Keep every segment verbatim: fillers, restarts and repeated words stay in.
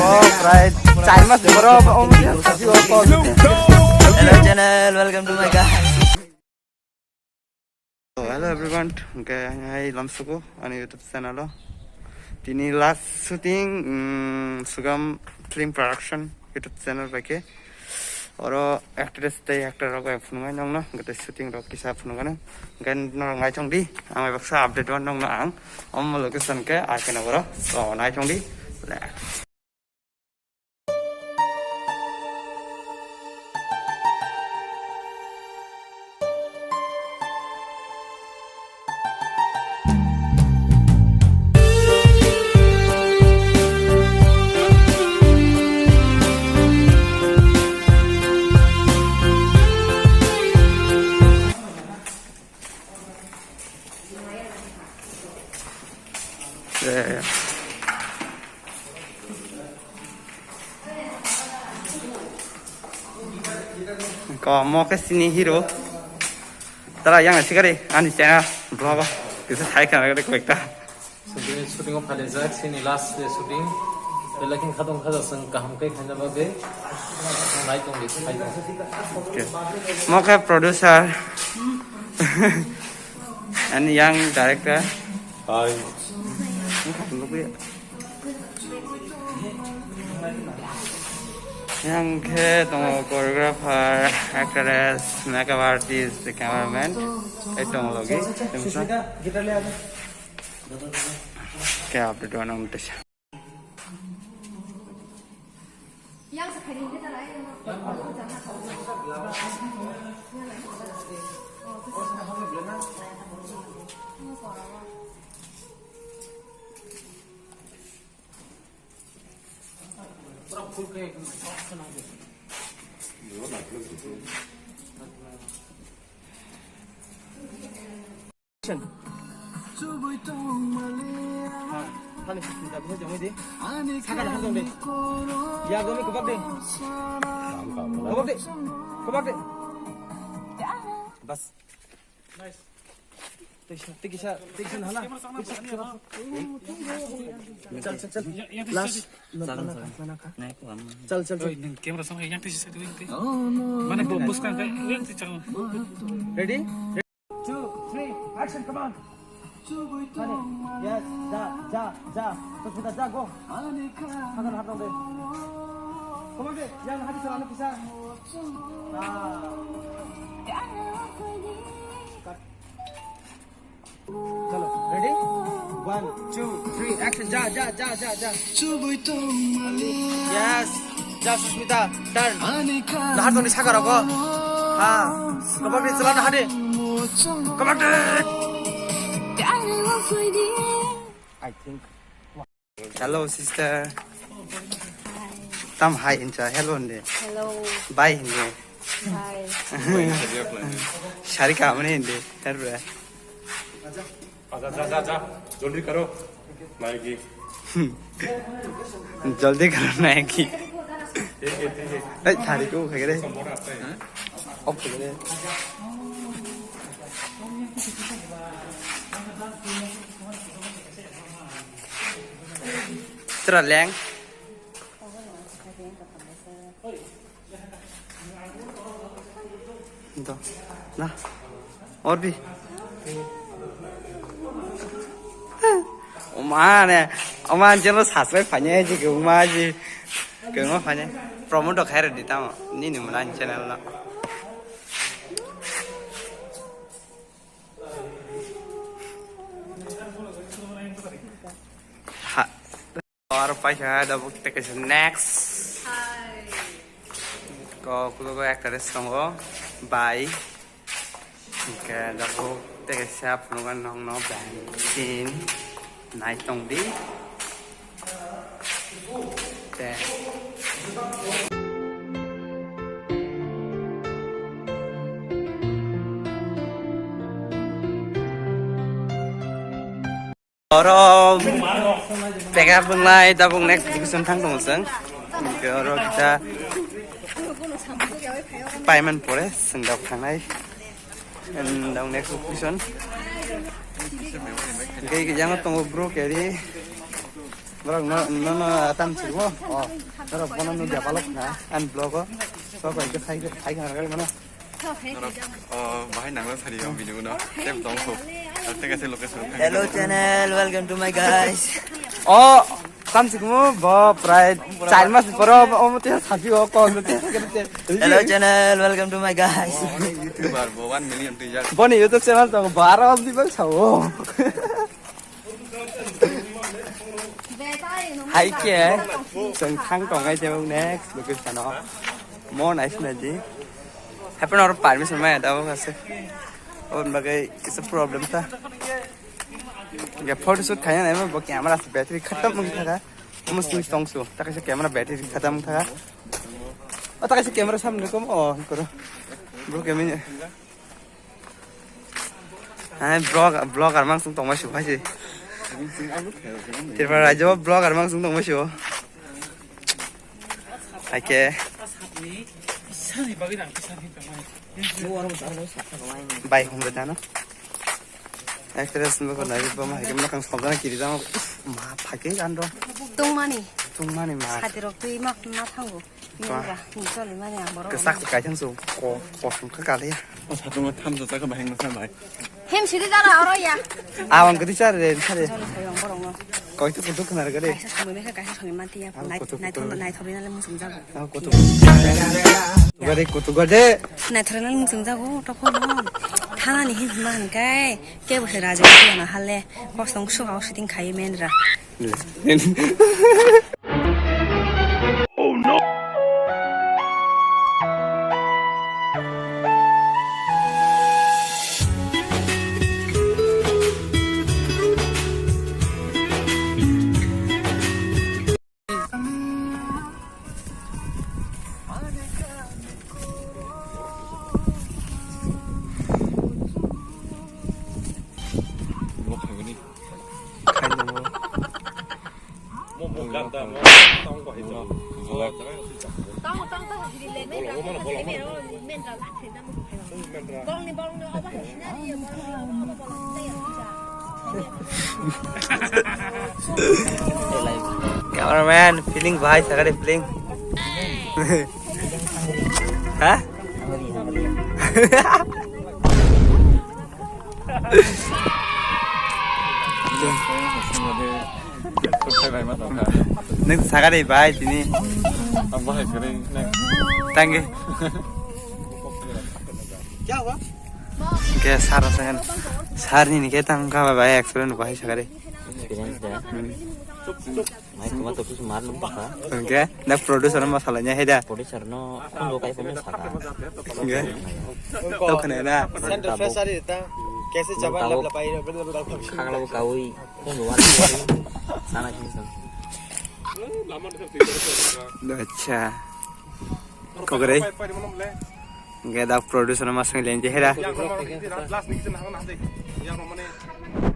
Oh, right. Char mas ni borok, oh, video call. Hello channel, welcome to my guys. So, hello everyone, hwnkhe ang hai lamsuko ani YouTube channel o. Tini last shooting, mm, Sugam Film Production YouTube channel bai khe. Oro actress tei actor rok bai phunuknai nongno, hwnkhe tei shooting rok kisa phunukgano. Hwnkhe norok naithong di, ang bai baksa update o nongno ang omo location khe R K Nagar o. So, naithong di. Ko mo khe sini hero. Tara yang sikari ani channel vlog o. Kisa sai kana kare koikta. Shooting, shooting o phaijak sini last day shooting. Belai khe khatong khaja song kaham khe khaina bagwi. Nai tong di, sai tong. Okay. Mo khe producer. Ani yang director. Hai. Yang khe tongo choreographer, actress, makeup artist, cameraman. Tei tongo logi. Khe update o nang tesa. Thani sisi da bisa jongoi di. Saka da jong di. Ya gomi kubak di. Kubak di. Kubak di. Bas. Nice. Tikisa, tikisa, tikisa hala. Chal, chal, chal. Last. Chal, chal, chal. Oi, nang camera sama yang tikisa tu yang ti. Mana bos kan kayak yang ti chal. Ready? Two, three, action, come on. Honey, yes, ja, ja, ja. Terus kita ja, go. Hagan hatong deh. Come on deh, yang hati selalu bisa. Ah. Cut. Chalo, ready? One, two, three, action. Ja, ja, ja, ja, ja. Yes. Ja, Susmita, turn. Nahar toni saka rogo. Ha. Kobak di, chala nahar di. Kobak di. I think. Hello, sister. Tam hi hincha, hello hindi. Hello. Bye hindi. Bye. Sari kamani hindi. Hello. आजा, जा, जा, जा, जल्दी करो। नायकी। जल्दी करो नायकी। ठीक है, ठीक है। ए, थारी को उठा के रे। मोड़ा आता है। ऑफ कर दे। तेरा Lang. Ito. Na. Orbi. Oma ne. Oma jeno subscribe phanya ji ke oma ji. Ke oma phanya. Promote khair di tamo. Nini mula channel na. Ha. Aro paikha da bo tei kaisa next. Hai. Ko kulo ko actress tongo. Bai. Hingke da bo tei kaisa phunukgo nongno bai. Sin. Nai tong di. Te. Oro pega bunglai, tabuk next education thang tongo chwng. Hingke oro kita payment pore chwng dok thangnai. And tabuk next education. Hingke yang tongo bro keri. Borok no, no, no, tam sirmo. Oh, borok bono no dia balok na, an vlog o. So, bai ke khai, khai khana gari mano. Norok, oh, bahai nangla sari o video no. Tep tong kho. Tep teka se location. Hello channel, welcome to my guys. Oh, tam sirmo, bo prai char mas poro, oh, mo te sabi o, ko, mo te. Hello channel, welcome to my guys. Oh, YouTuber, bo one million tujar. Boni YouTube channel to baro di bang sao. Hai ke, chwng thang tongnai tebo next location o. Mo nai sina di. Happen or permission mai da bok ase. Oboni bagwi kisa problem ta. Ya photoshoot khaina nai bo camera battery khatam wng thaka. Mo sing tong su. Ta kaisa camera battery khatam wng thaka. O ta kaisa camera samne kom o koro. Bro kemi. Hai vlog, vlogger mang sung tongma su hai se. Tripura rajyo vlogger mang sung tongma su. Hai ke. Bai hum beta no. Actress no ko nai ba ma hai ke ma kang somjana kiri jama. Ma phake gando. Tungmani. Tungmani ma. Sati rok twi mak na thango. Ba. Ni ba, ni choli mani ang borok. Kesak kaitham su ko, kosong kha kaliya. O satungo thamsa chakha bahing masa bai. Hem sidi dara oro ya. Awang kedi char re, char re. Choli sayong borok no. Koi tu kutuk khnar gare. Kaisa samui mekha, kaisa samui mati ya. Ang nai, kutuk nai kutuk. Thon, nai thori nale musung jago. Ang kutuk. Gare kutuk gare. Nai thori nale musung jago, tokol no. Thana ni hin hima hingkai. Kebo se raja ni na hale. Kosong suka o siting khai men ra. Cameraman, feeling bahai sakari feeling. Ha? Neng sakari bahai tini. Tangge. Kya hua? Ke sar asengan. Sar ni ke tangka bahai accident bahai sakari. Experience da. Hmm. Mai kuma to kisu mar nung baka. Hingke, na producer ma salai nya heda. Producer no khon do kai phone saka. Hingke. To khane na. Center fresh ari ta. Kaise chaban lab lab ai. Khagla bo kaui. Khon do wari. Sana kisu. Acha. Kokre. Hingke da producer ma sing lenje heda.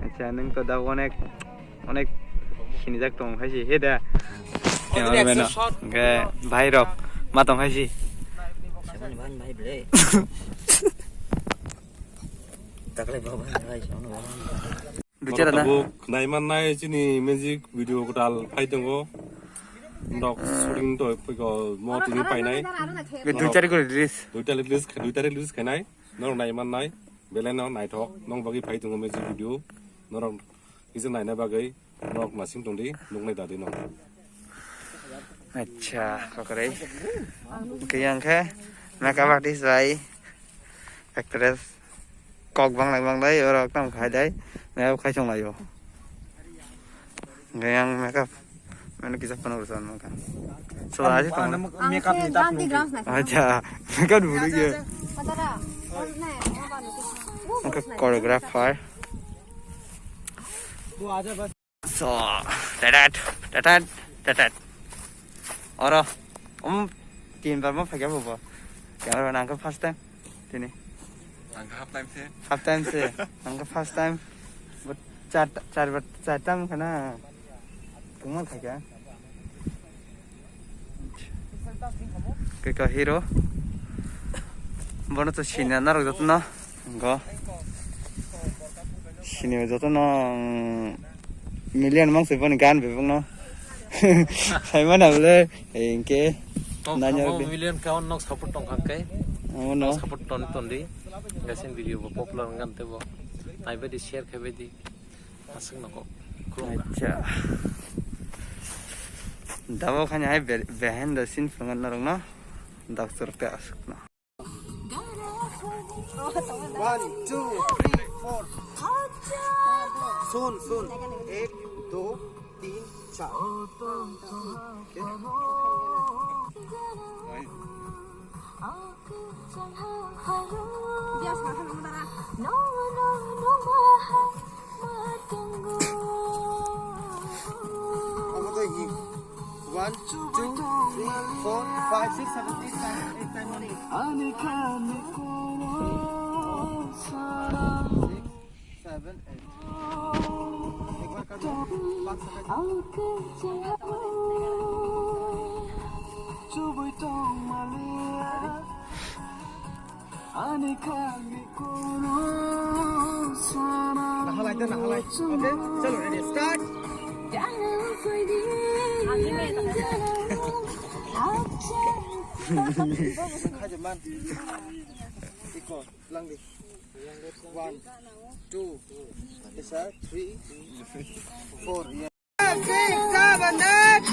Acha, nung to da onek Onek sinijak tong hai si, he da. Cameraman no. Hingke bhai rok ma tong hai si. Sabani ban bhai ble. Taklai baba bhai, sabani baba. Duchara na. Tabuk naiman nai chini music video kwtal phai tongo. Nok shooting to piko mo tini painai. Be dui tarik release. Dui tarik release, dui tarik release khainai. Norok naiman nai. Belai no naithok. Nong bagwi phai tongo music video. Norok Kisa naina bagwi norok nasing tongdi, nuknai dadi no. Acha, kokre. Kiyang khe makeup artist bai actress kok banglai banglai oro ekdam khai dai, makeup khai chong laio. Kiyang makeup mane kisa phano rwchapna kha. So aje tong. Makeup ni tak. Acha, makeup bulu ge. Angkhe choreographer. So, tatat, tatat, tatat. Oro, um, tin bar ma phagya bo. Camera nang khe first time. Tini. Ang half time se. Half time se. Nang khe first time. But char, char bar, char time kana. Tungma phagya. Keka hero. Bono to sini na rok joto no. Go. Sini joto no, mm, million mang se boni gan bebak no. Saimano bole, eh, hingke. Tom, nanya tamo de. Million kawan nok support tong kha ke. Amo no. Nok support ton ton di. Gasin video bo popular ngan te bo. Nai be di share khe be di. Aswk no kok. Khulumkha. Acha. Dabo khani hai be-, behind the scene phungan norok no. Doctor te aswk no. One, two, three, four. Sun, sun. Ek, do, tin, char. Okay. Abo to hi? One, two, three, four, five, six, seven, eight, nine, eight, nine, one, eight. Six, seven, eight. Ek bar kar lo. Paanch second. Ready? Nahalai de, nahalai. Okay, chalo, ready, start. Khaje man. Iko, lang di. One, two, isa, three, four. Six, seven, eight.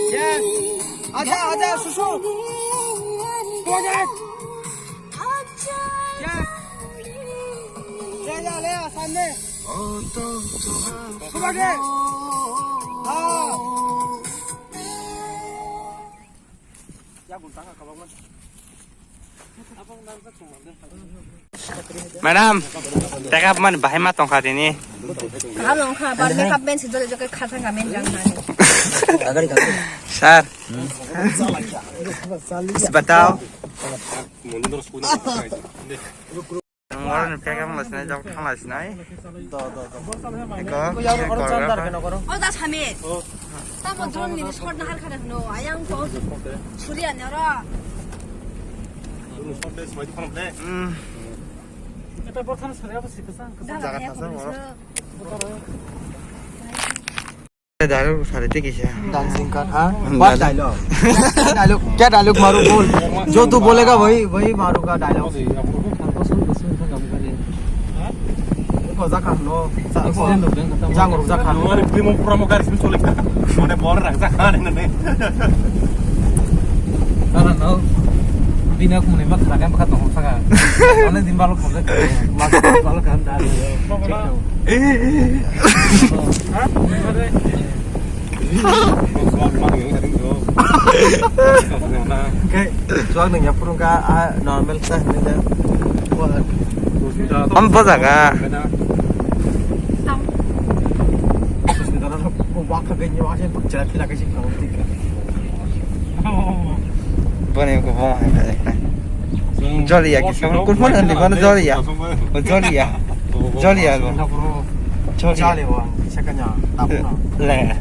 Yes. Acha, acha, susu. Come on, guys. Yes. Ya, ya, le, samne. Come on, guys. Ah. Madam, take up man bahai ma tongkha tini. Kaham wngkha, bar makeup man se jole joke kha thangkha men jang nani. Sir, is batao. Ang oro ni pekang ma sinai, jok thang lai sinai. Do, do, do. Eko, eko, eko. O da sami. Tamo drone ni shot na har khana hno. Ayang to. Suri anya ro. Hmm. Eta borthan sari apa sih pesan? Jaga thasa mo. Dialogue sari te kisa. Dancing kat ha. What dialogue? Dialogue. Kya dialogue maru bol? Jo tu bolega wahi, wahi maruga dialogue. Ko jakha no. Jang rok jakha. Mane film pura mo gari sim chole. Mane bol rang jakha ne ne. Sara no. Bina kumne mak rakan bakat no saka. Ane din balok ko. Mak balok kan da. Khe chuak nung ya phuru ka a normal sa hinwi da. Am bo jaga. Susmita no wak kha gani wak se bakcha thila kaisi khau tik. Boni ko bo hai. Joliya kisa kun phone ni bana joliya. Joliya. Joliya bo. Joliya. Jale wa, sakanya, tapuna. Le.